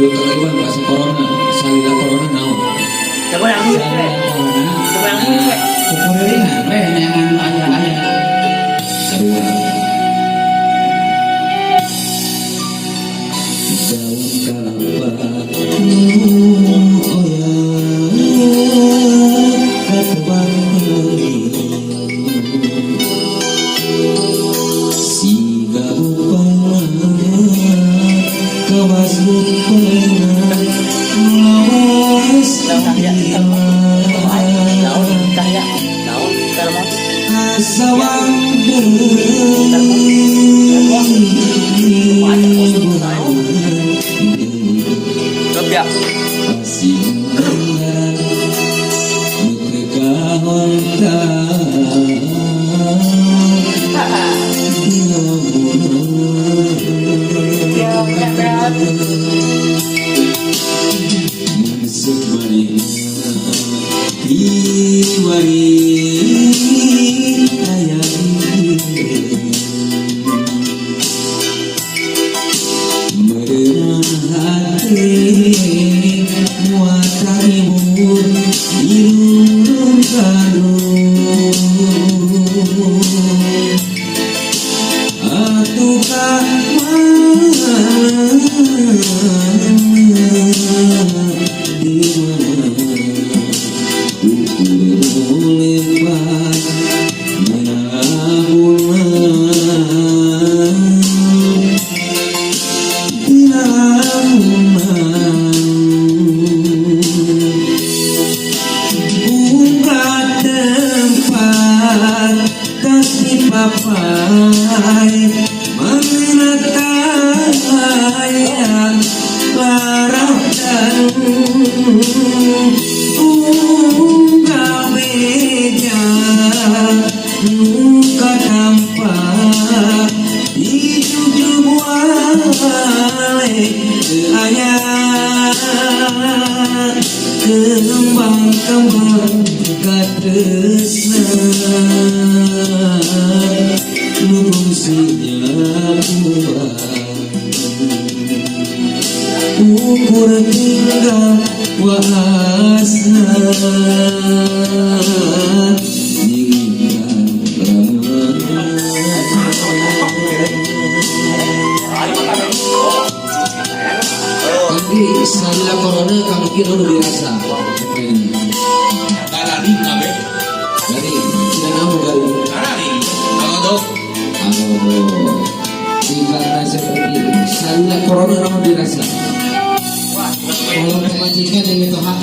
Menurut Kang Iwan bahasa corona, salila corona naon? Coba yang duit Salila we. corona. Coba yang duit we. Kukurelingan we neangan nu aya-aya. Sarua. Daun kalapa nu oyak katebang meuli. Siga upama kawas rupana nu lawas. Daun cahaya. Daun cahaya. Daun telepon. Asawang deui. Terus ya. Pasinggaran nu teu kahontal dina Ya, berat. Mun manehna kiwari aya di Meureunan hate muatan ibu dirurung kandung. Atuh ka mana, di mana ukur lepat dina lamunan, dina lamunan. Buka tempat tas dipapai mana tayang laraptan unggah beja nu katampa dijugjug wae teu aya kembang-kembang katresna nu kungsi nyakuan ukur tinggal waasna nyingkan ramuan. Kang salila corona, Kang Iki nu dirasa. Gararing kabeh. Garing, tidak naon garing? Gararing. Agodog. Aduh, tinggal seperti salila corona naon dirasa? Kalau pamajikan yang itu hak.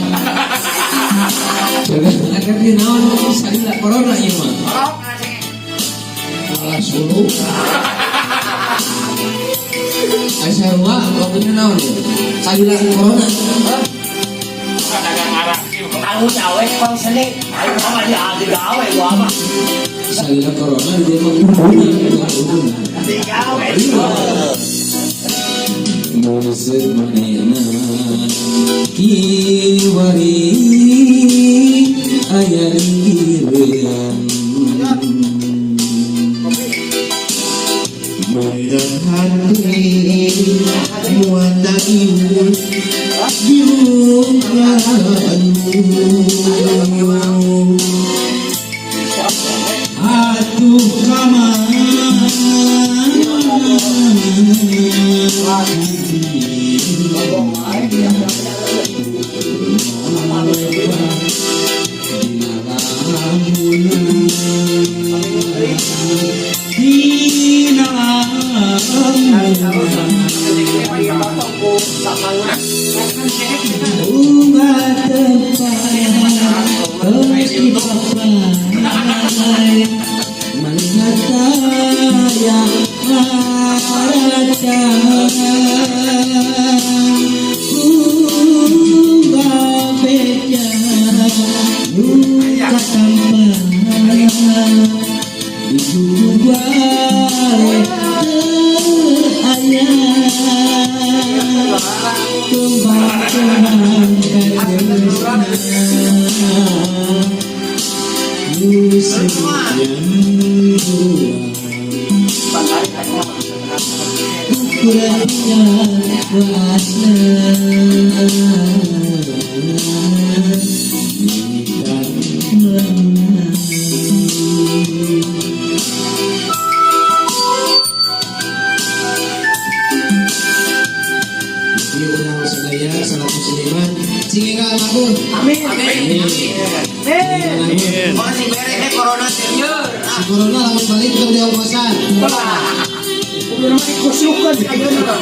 Akan di naon salila corona ieu mah? Malah sulu. Ai sarua waktunya naon ya? Salila corona. Dagang arak. Aku nyawe konseling. Ayo mama dia digawe gua mah. Salila corona dia mah uduna, bukan uduna. Digawe. Musik manehna kiwari aya ringireun Meureunan hate muatan iul dirung kandung. Atuh ka mana, dina lamunan, dina lamunan. Bunga tempat tos dipapai mana taya laratan bunga beja nu katampa dijugjug wae teu aya kembang-kembang katresna nu senyum. Kurang tinggal waasna. Mimitan mana. Jadi urang sadaya salat musliman sing enggal makmur. Amin. Amin. Amin. Orang sing beres eh corona serius. Si corona lamun balik tong diongkosan. Wah. Kudu nama dikusukan ayeuna.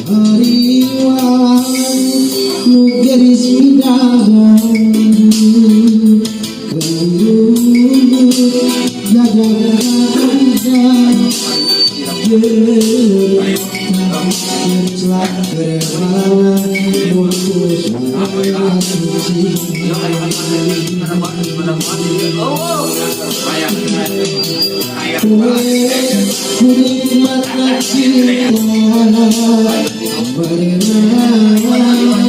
Hariwang nu geris midagang Keluyut jaga karunya Gerclak geremana mutus Kunikmat cinta berenang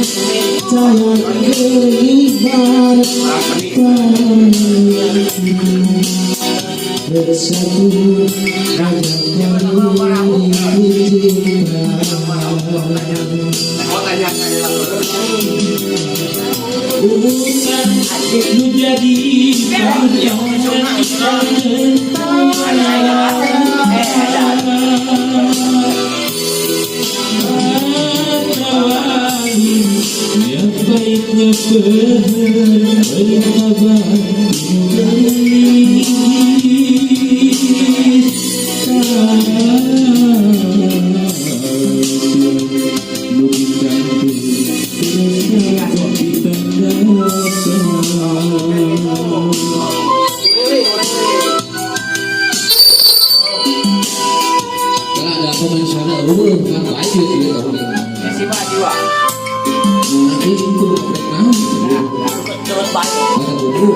sayang keribar bersatu raja cinta. Urusan nu jadi baiknya Karena ada pemain suara, lu kan baik gitu ya kamu. Siwa siwa. Nanti itu kudu naon. Terus baik. Kata buku.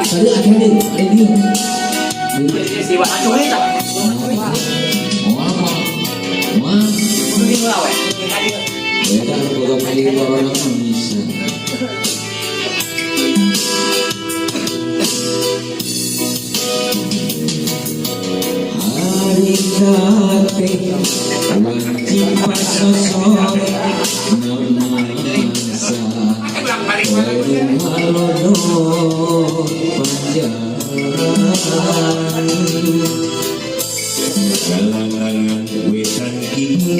Tadi ada nih, ada dia. Siwa. Curi tak? Wah, wah. Curi lah we. Beda boga maling corona mah bisa. Hari kate wanci pasosok namasa Malodo panjang Kalangan wetan kidul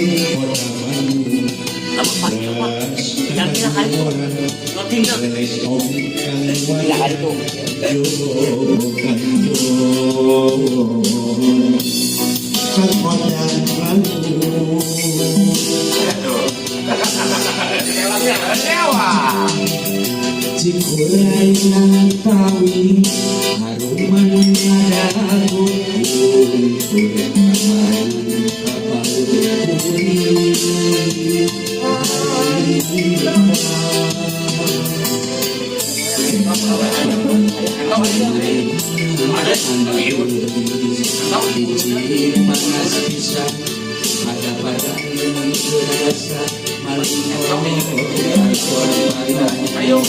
kota Bandung. Yang kira hari itu. Loting na. Leles om Kira hari itu. Kota Bandung. Cikuray tawi haruman ngadagu guntur kamaru kabaur kuring. Panas pisan pada barang rasa maling. Ayo.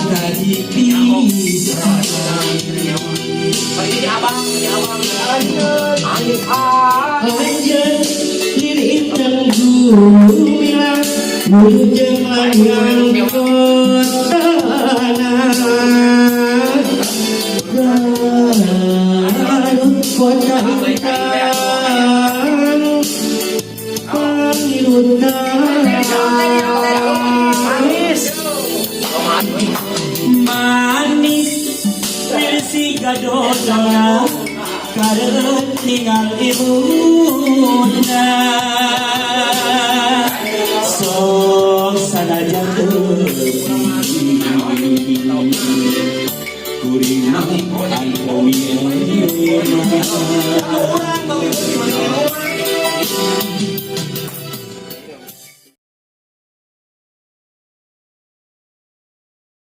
Tadi pisah. Bagi di abang, di abang. Angin ah. Anjeun lilitan gumilang nuju jeung langgang kotana Garut kota ingkang pangilutna. Manis. Manis versi gadodola karep tinggal ibuna sok sanajan teuing kuring mah.